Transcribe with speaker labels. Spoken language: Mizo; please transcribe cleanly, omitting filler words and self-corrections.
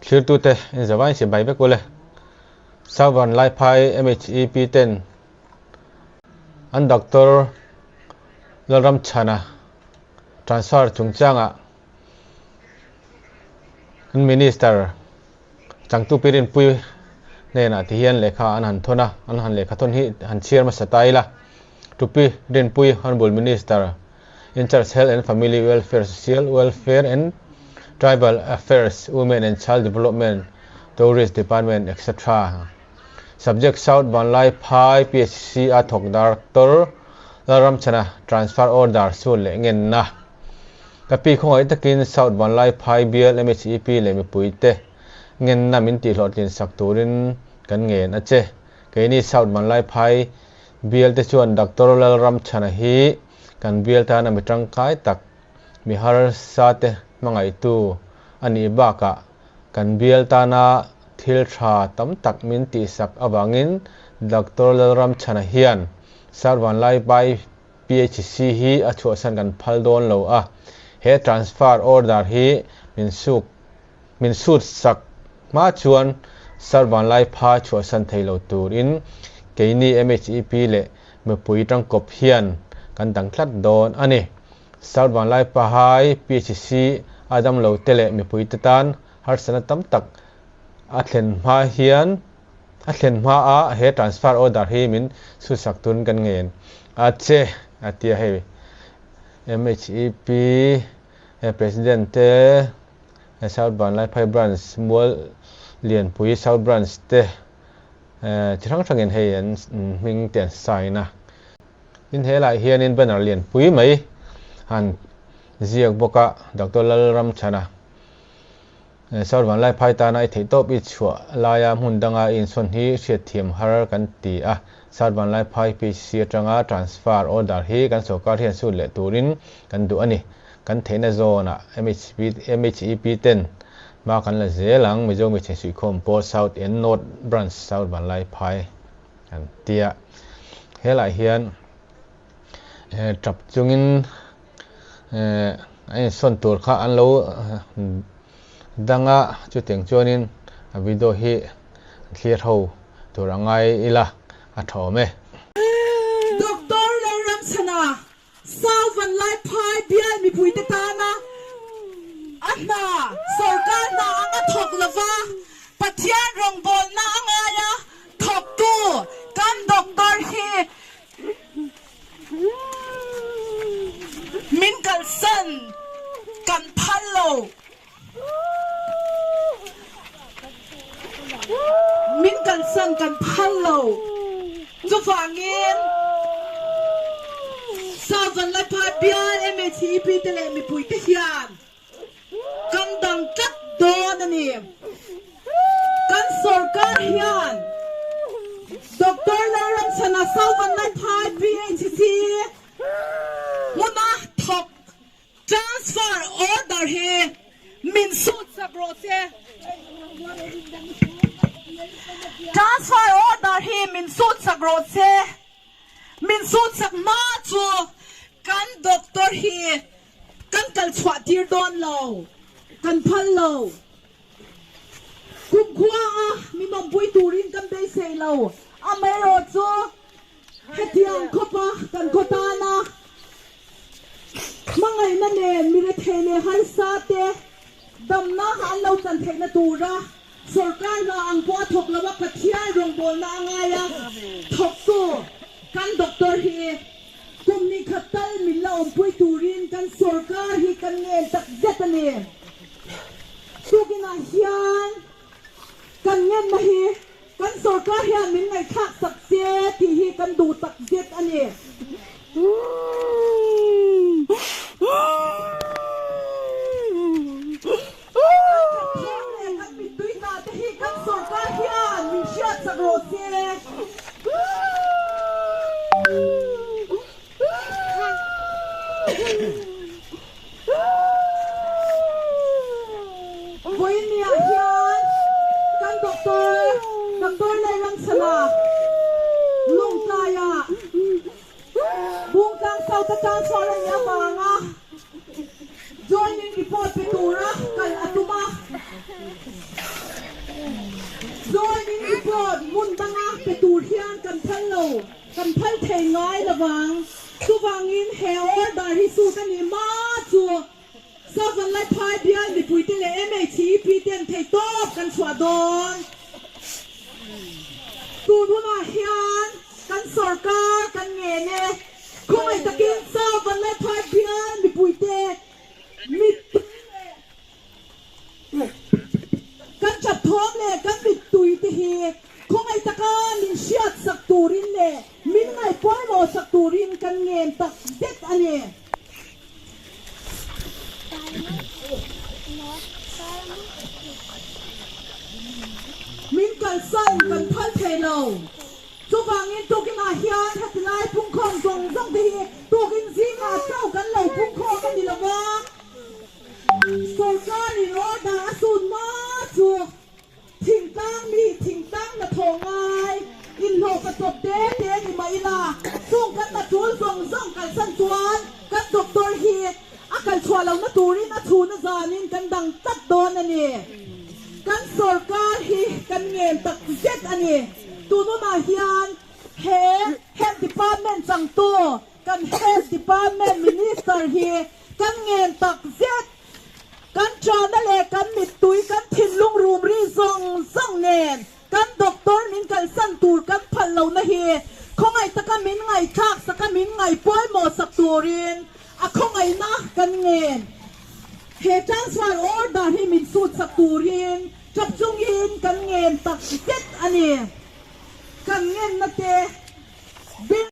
Speaker 1: Thlirtute in zavain sipai vek ule. Southern Laiphai MHEP ten an Doctor Lalramchhana transfer chungchangah an Minister Changtu Pirinpui hnenah ti hian lehkha an han thawn a, an han lehkha thawn hi han chhiar hmasa ta ila. Tupi Rinpui Honourable Minister in charge Health and Family Welfare, Social Welfare and Tribal Affairs, Women and Child Development, Tourist Department etc. Subject South Vanlai Phai PHC a thawk Doctor Lalramchhana transfer order chhun leh ngenna. Ka pi khawngaih takin South Vanlai Phai bial MHEP leh mipuite ngenna min tihhlawhtlin sak turin kan ngen a che. Keini South Vanlai Phai bial te chuan Doctor Lalramchhana hi kan bial tana mi tangkai tak, mi harsa te hmangaihtu a nih bakah kan bial tana thil tha tam tak min tihsak avangin Doctor Lalramchhana hian South Vanlaipai PHC hi a chhuahsan kan phal dawn lo a, he transfer order hi min suk min sut sak hma chuan Sir Vanlaipha chhuahsan thei lo turin keini MHEP leh mipui tangkawp hian kan dang tlat dawn a ni. Sir Vanlaipa hai PHC a damlo te leh mipui te tan harsatna tam tak a thlen hma hian a thlen hma a he transfer order hi min sut sak turin kan ngen a che a ti a hei MHEP President te South Vanlaiphai Branch Mual Lianpui South Branch te chi hrang hrangin hei an hming te an sign a. Tin helaiah hianin banner lianpui mai han ziak bawk a, Doctor Lalramchhana South Vanlaiphai tana i theihtawp i chhuah laia hmun danga i insawn hi hriatthiam har kan ti a. South Vanlaiphai PHC atanga transfer order hi kan sorkar hian sut leh turin kan duh a ni. Kan theihna zawnah MHEP ten hma kan la zel ang, Mizo Hmeichhe Suihkhawm Pawl South and North Branch South Vanlaiphai an ti a. Helaiah hian tap chungin a insawn tur kha an lo dang a, chutiang chuanin a video hi thlir ho tur a ngai ila a tha awm e.
Speaker 2: Doctor Lalramchhana South Vanlaiphai bial mipuite tana a hna sorkar hna anga thawk lova Pathian rawngbawlna a ngaia thawktu kan doctor hi min kalsan kan phal lo. Min kalsan kan phal lo. Chuvangin South Vanlaiphai bial MHEP te leh mipui te hian kan dang tlat dawn a ni. Kan sorkar hian Doctor Lalramchhana South Vanlaiphai PHC hmuna thawk Transfer order hi min sut sak rawh se. Transfer order hi min sut sak rawh se. Min sut sak hma chu kan doctor hi kan kal chhuah tir dawn lo, kan phal lo. Kumkhua a mi mawmpui turin kan beisei lo, amaherawhchu Hetiang khawpa kan khaw tana hmangaihna nen mi rethei leh harsa te damna an lo chan theihna tura sorkar hna ang pawh a thawk lo a, Pathian rawngbawlna a ngai a thawktu kan doctor hi kum ni khat tal min la awmpui turin kan sorkar hi kan ngen tak zet a ni. Tukinah hian kan ngenna hi Kan sorkar hian min ngaihthlak sak se tih hi kan duh tak zet a ni. Kan that thawm leh kan mittui hna te hi kan sorkar hian min hriat sak rawh se. Vawiinniah hian kan doctor, Doctor Lalramchhana, Lawngtlaiah Bungtlang South atang chhuah reng avanga joining report pe tura kal a tum a. Joining report hmun danga pe tur hian kan phal lo, kan phal thei ngai lovang. Chuvangin he order hi sut a nih hma chu South Vanlaiphai bial mipuite leh MHEP ten theihtawp kan chhuah dawn. Tun hunah hian kan sorkar kan ngen e, khawngaih takin South Vanlaiphai bial mipuite mittui leh kan thatthawm leh kan mittui te hi khawngaih taka min hriatsak turin leh min ngaihpawimawhsak turin kan ngen tak zet a ni. Min kalsan kan phal thei lo. Chuvangin tukinah hian heti lai pungkhawm zawng zawng te hi tukin zingah chauh kan lo pungkhawm a ni lo va, sorkarin order a sun hma chu Thingtlang mi thingtlang hnathawh ngai inhlawh ka chawp te te ni mah ila, chung kan hna tul zawng zawng kalsan chuan kan doctor hi a kal chhuah lohna turin a chhuna zanin kan dang tlat dawn a ni. Kan sorkar hi kan ngen tak zet a ni. Tununah hian he Health Department changtu kan Health Department Minister hi kan ngen tak zet. Kan ṭahna leh kan mittui kan thinlung rum ri zawng zawng nen kan doctor min kalsan tur kan phal lohna hi khawngaih taka min ngaihthlak saka min ngaihpawimawh sak turin a khawngaihna kan ngen. He transfer order hi min sut sak turin ṭap chungin kan ngen tak zet a ni. Kan ngenna te beng.